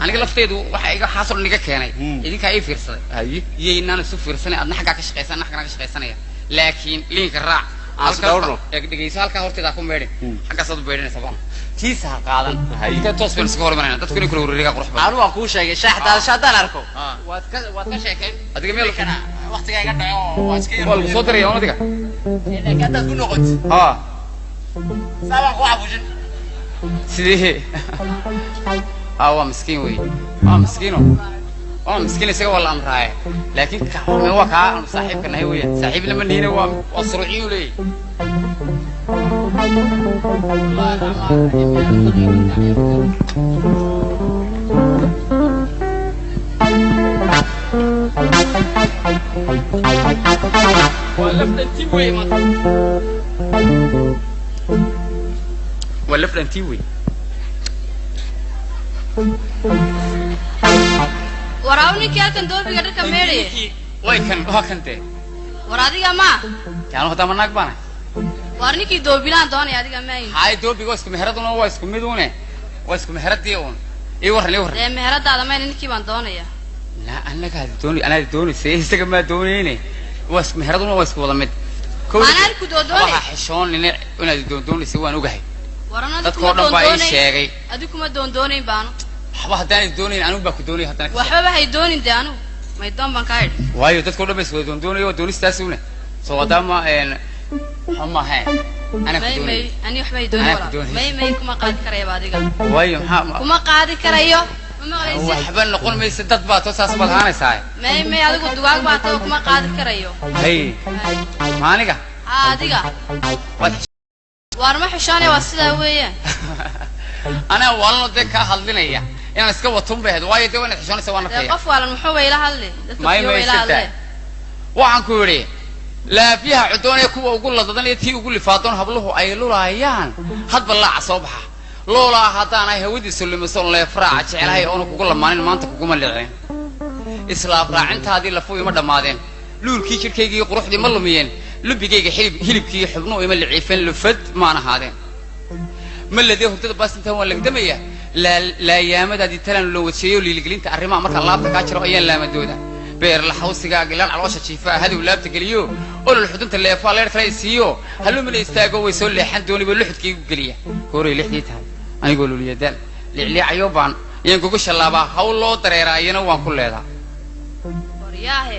Aniga lafteydu waxa iga xaasoo dhan iga keenay idinkaa ii fiirsaday. Haye. Iyaynaan isu fiirsanay, adna xaggaa ka shaqaysan, anna xaggaan ka shaqaysanaya, laakiin liinka raac. Aan is dhawrno. Eeg, dhegeyso, halkaa horteeda ha ku meedhin, xaggaasaad u beedhinaysa baan tiisa ha qaadan. Haye. Inta toos baynu iskaga hormarinayna, dadku inay kula wareegaa qurux badan. Anu waan kuu sheegay, shaax daadasho haddaan arko Waad ka sheekayn adiga meel kana waqtiga iga dhaco, waa iska yar. Waa lagu soo diraya un adiga. Laakiin haddaad ku noqotid Ha. Saa baan kuu xafuujin. Sidee? Ah, waa miskiin wey, waa miskiino, waa miskiin, isaga waa la amraaye, laakiin ka waa kaa aanu saaxiibka nahay weeyaan, saaxiib lama nihine, waa suruuciyuu leeyahy. Waa lafdhantii wey maanta, waa lafdhantii wey. Waraaw, ninkii halkan doobiga dharka meedhaya. Way kan, waa kan dee. War adiga ma Yaanu haddaa ma naag baanahay? Waar ninkii doobilaan doonaya, adiga maahin. Haay, doobiga waa isku meheraduna, waa isku mid une, waa isku meheradii uun. Ii warran, ii warran. Dee meheradaada mayna, ninkii baan doonaya. La anagaad dooni, anaad doonaysay, isaga maa doonayne, waa isku meheraduna, waa isku wada mid. Maanaan ku doodoonay. Waxa xishoonine inaad doondoonaysa waan ogahay. Waran adiga Dadkoo kuma dhan baa ii doondoonayn. sheegay. Adiga kuma doondoonayn baanu. Waxba haddaanay doonayn, anigu baa ku doonaya haddana ka Waxbaba hay doonin dee, anigu maydoon baan kaa idhi. Waayo dadkoo dhan ba is wada doondoonaya, waa doonistaasi une, soo wadaama waxa ma ahayn anaa ku May doonaya. May, ani waxba hay doonin. Anaa ku Walaal doonay. May, may, kuma qaadi karayaba adiga. Waayo maxaa? Kuma qaadi karayo, ma maqlaysid? Waxba noqon maysa, dad baa too saas baad ahaanaysaa. May, may, adigu dugaag baa tahay oo kuma qaadi karayo. Hay, ma aniga? Haa, adiga. Waad Waar ma xishoonaya, waa sidaa weeyaan. Anaa waalno dee kaa hadlinaya, inaan iska watun bay ahayd, waayo dee waa inaad xishoonaysa, waan Dee arkaya. qof waalan muxuu bay ila hadli dadka? May Fiyo may bay ila sita hadle. Waxaan ku yidhi laafyaha cudoon ee kuwa ugu ladadan iyo tii ugu lifaadoon habluhu ay lulaayaan, hadba laaca soo baxa loolaa haddaanay hawadiisu lumisoon leefraaca jecelahay oona kugu lamaanin maanta kuguma liceen, islaaf raacintaadii lafuu ima dhammaadeen, luulkii jidhkaygii quruxdii ma lumiyeen, lubigayga xilib hilibkii xubnuhu ima liciifeen, lufad maan ahaadeen maladee hurdada baasintaan waan lagdamaya laayaamadaadii talaan loo wadsheeyo liiligelinta arrimaha markaan laabta kaa jiro ayaan laamadooda beer laxawsigaa ilaan caloosha jiifaa hadow laabta geliyo olol xudunta leefaa leer kale isiiyo halumina istaago way soo leexan dooniba luxudkaygu geliya gooray lixdii tahay anigoo luliyadaal liicliicayo baan ayaan kugu shallaabaa hawl loo dareeraa iyana waan ku leedaa. Waryaahe,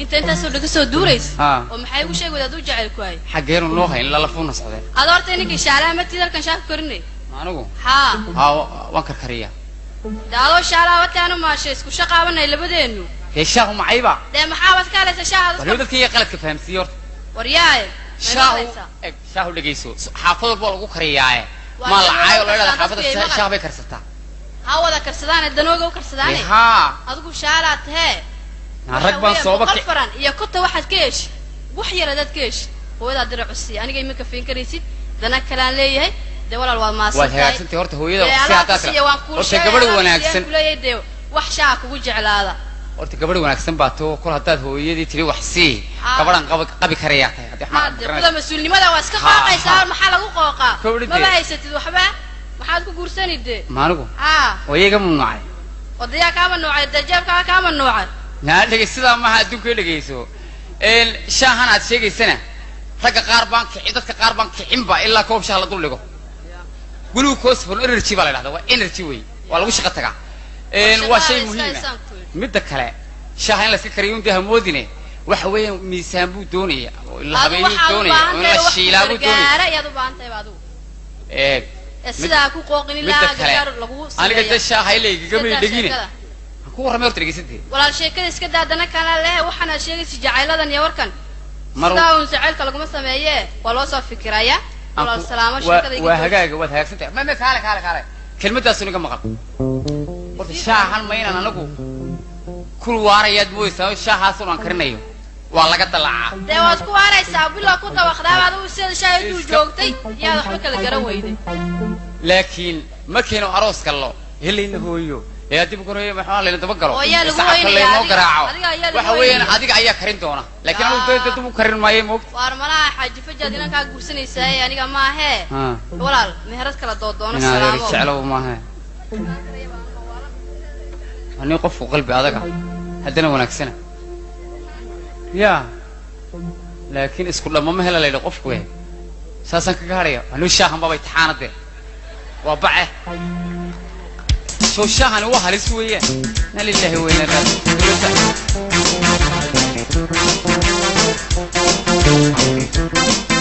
inta intaasoo dhaga soo duuraysa Ah. oo maxay igu sheegi wada aduu jecel ku hay? Xaggeenu noo hayn lalafuuna socdeen. Ada horta ninkii shaalaha ma tid halkan shaaka korinay? Anigu? Haa. Haa, waan karkariyaa. Dee adoo shaalaha wata anu maashe isku shaqaabanay labadeennu. Dee shaahu macayba. Dee maxaabaad ka halaysa shaaha? Waliba dadka iya qaladka fahamsiiye horta. Waryaahe, may Shaahu maqlaysaa? Eg, shaahu dhegayso, xaafad walba waa lagu kariyaaye. Waa maa dee lacaayo wada la idhahda karsadaan xaafadda dadku, ay shaah bay karsataa. Ha wada karsadaane, danooga u karsadaane. Dee haa. Adigu shaalaad tahee. Naa rag baan sooba 100 kic faran iyo kota waxaad ka heshi, wax yar hadaad ka heshi hooyadaa dirac usiiya, aniga ima kafayn karaysid, dana kalaan leeyahay. Dee walaal, waad Waad mahadsan tahay. hagaagsantay horta hooyada Dee si alaabta haddaad siiya waan kuu horta sheegay, gabadh alaabta wanaagsan. siiyaan kuleeyahay, dee wax shaa kugu jeclaada. Horta gabadh wanaagsan baa too, kol haddaad hooyadii tiri wax sii, Ah. gabadhan qaba qabi karayaa tahay haddii Haa, waxma dee garanayso. kuda mas-uulnimada waa iska Ha, qooqaysaa. ha. Maxaa lagu qooqaa? Kowdhi dee. Maba haysatid waxba, maxaad ku guursani dee? Ma anigu? Haa. Hooyo iga mamnuucay. Odayaa kaa mamnuucay, dee jeebkaa kaa mamnuucay. Naa dhegey, sidaa maaha adduunka, dhegeyso. Shaahan aad sheegaysana ragga qaar baan kici, dadka qaar baan kicinba ilaa koob shaah la dul dhigo. Glucose for energy baa la dhahdaa, waa energy wey, waa lagu shaqo tagaa. Waa shay Shaqada iska muhiim ah. haysaan ku yidhi. Midda kale, shaaha in la iska kariyo unta hamoodine, waxa weeyaan miisaan buu doonaya oo in la Adigu habeeyuu waxaad u doonaya baahan oo in tahay la wax ku shiilaa buu doonaya. gargaara ayaad u baahan tahay adigu. Eeg. Ee sidaa ku qooqin Midda ilaa kale, gargaar lagugu aniga sameeya. de shaaha ila igagamay Iska daa dhegine. sheekada. Ha ku warramay horta, dhegeysantee. Walaal, sheekada iska daa, dana kala leh waxaanaad sheegaysa jacayladan iyo warkan. Mar Sidaa uun jacaylka laguma sameeye, waa loo soo fikiraya. Aan Walaal, salaamo, waa sheekada iga waa jooji. Hagaaga waad hagaagsantahay. Ma kaale kaale kaale, kelmadaasu niga maqal horta. Shaahan ma inaan anagu kul waarayaad moodaysaa? Shaahaasun aan karinayo waa laga dalacaa. Dee waad ku waaraysaa bilaa ku dabaqdaaba adigu sida shaah intuu joogtay yaad waxba kala garan weyday. Laakiin markaynu aroos gallo helayna hooyo ee haddii bukan maxaa layna daba galo Oo yaa lagu sacabka weynaya laynoo adiga? garaaco. Adiga ayaa lagu Waxa weeyaan weynaya. adiga ayaa karin doona, laakiin anigu dee dib u karin maayo, moogta. Waar malaha xaaji fajaad inaan kaa guursanaysaa aniga maahee. Ah. Walaal, meherad kala doodoono. Inaad Salaamo. Jeclow maaha. Waa nin qofku qalbi adaga haddana wanaagsana ya, laakiin isku dhamma ma hela la yidhi qofku. Eh, saasaan kaga hadhaya. Waa nin shaahan baabay taxaanade, waa bace soo shaahani waa halis weeyaan. Inna lillahi wa inna ilaihi.